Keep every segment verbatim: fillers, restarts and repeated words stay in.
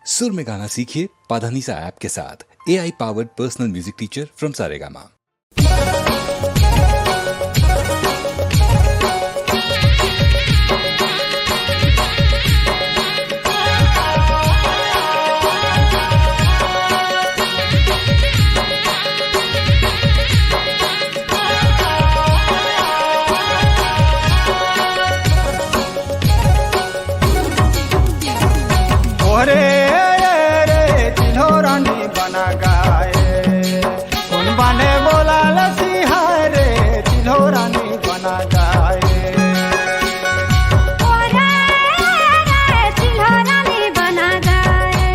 सुर में गाना सीखिए पाधानीसा ऐप के साथ। A I powered personal music teacher from Saregama. ओरे रे चिल्हो रानी बना गाए, कोन बने बोला लसी हाय रे, चिल्हो रानी बना गाए। ओरे रे चिल्हो रानी बना गाए,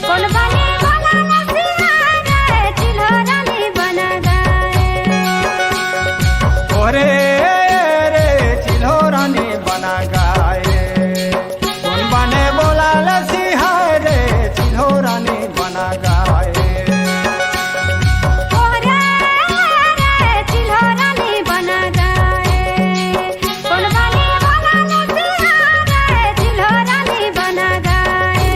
कोन बने बोला लसी हाय रे, चिल्हो रानी बना गाए। ओरे रे चिल्हो रानी बना गाए, कोन बने बोला लसी हाय रे, चिल्हो रानी बना गाए। ओरे रे चिल्हो रानी बना गाए, कोन बने बोला लसी हाय रे, चिल्हो रानी बना गाए।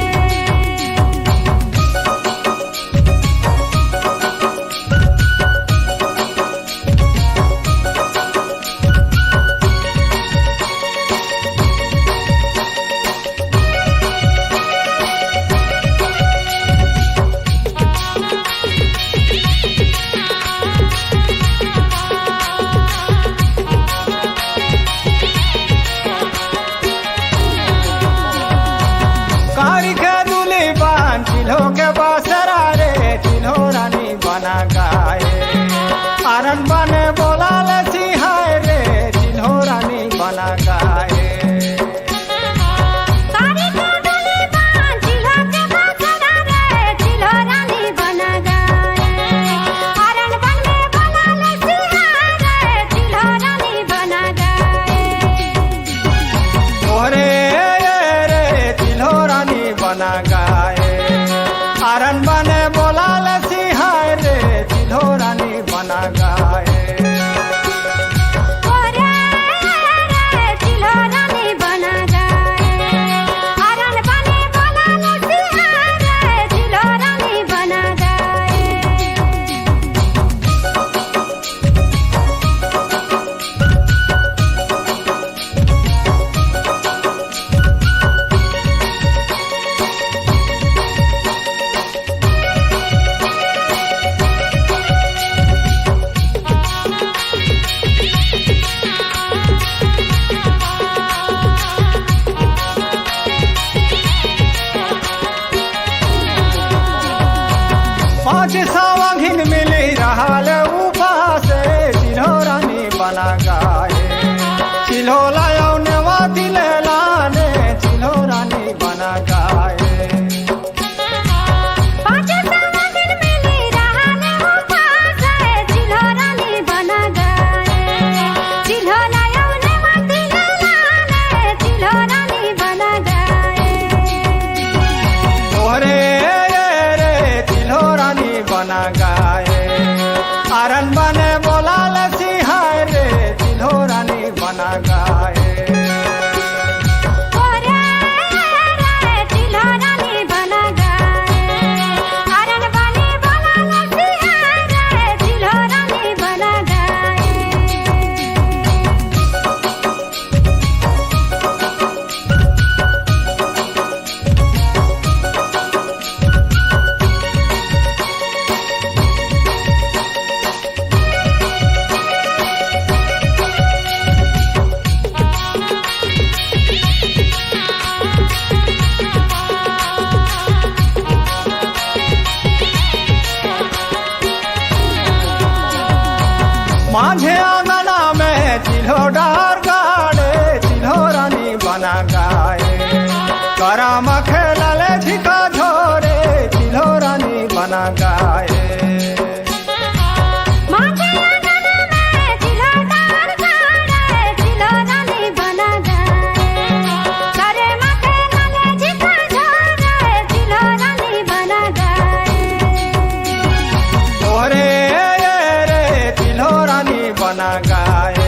कारी के दुली बान चिल्हो के बासरा रे, चिल्हो रानी बना गाए। आरन बने बोला लसी हाय रे, चिल्हो रानी बना गाए। कारी के दुली बान चिल्हो के बासरा रे, चिल्हो रानी बना गाए। आरन बने बोला लसी हाय रे, चिल्हो रानी बना गाए। ओरे रे चिल्हो रानी बना गाए, आरन बने बोला लसी हाय रे, चिल्हो रानी बना गाए। ओरे रे चिल्हो रानी बना गाए, आरन बने बोला लसी हाय रे, चिल्हो रानी बना गाए। पाँच सौ अघिन मिली रहल उपास, चिल्हो रानी बना गाए। चिल्हो लायो नेवा दिले लाने, चिल्हो रानी बना गाए। पाँच सौ अघिन मिली रहल उपास, चिल्हो रानी बना गाए। चिल्हो लायो नेवा दिले लाने, चिल्हो रानी बना गाए। ओरे रे चिल्हो रानी बना गाए, आरन बने बोला लसी हाय रे, चिल्हो रानी बना गाए। ओरे रे चिल्हो रानी बना गाए, आरन बने बोला लसी हाय रे, चिल्हो रानी बना गाए। माझे आंगना में चिल्हो डार गाड़े, चिल्हो रानी बना गाए। करम खेला ले झिका झोरे, चिल्हो रानी बना गाए। माझे आंगना में चिल्हो डार गाड़े, चिल्हो रानी बना गाए। करे माथे लाले झिका झोरे, चिल्हो रानी बना गाए। ओरे रे चिल्हो रानी बना गाए,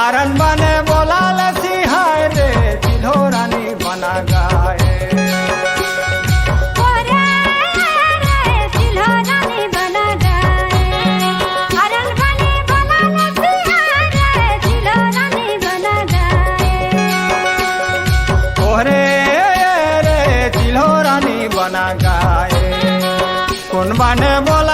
आरन बने बोला लसी हाय रे, चिल्हो रानी बना गाए। गाना गाए। कोन बने बोला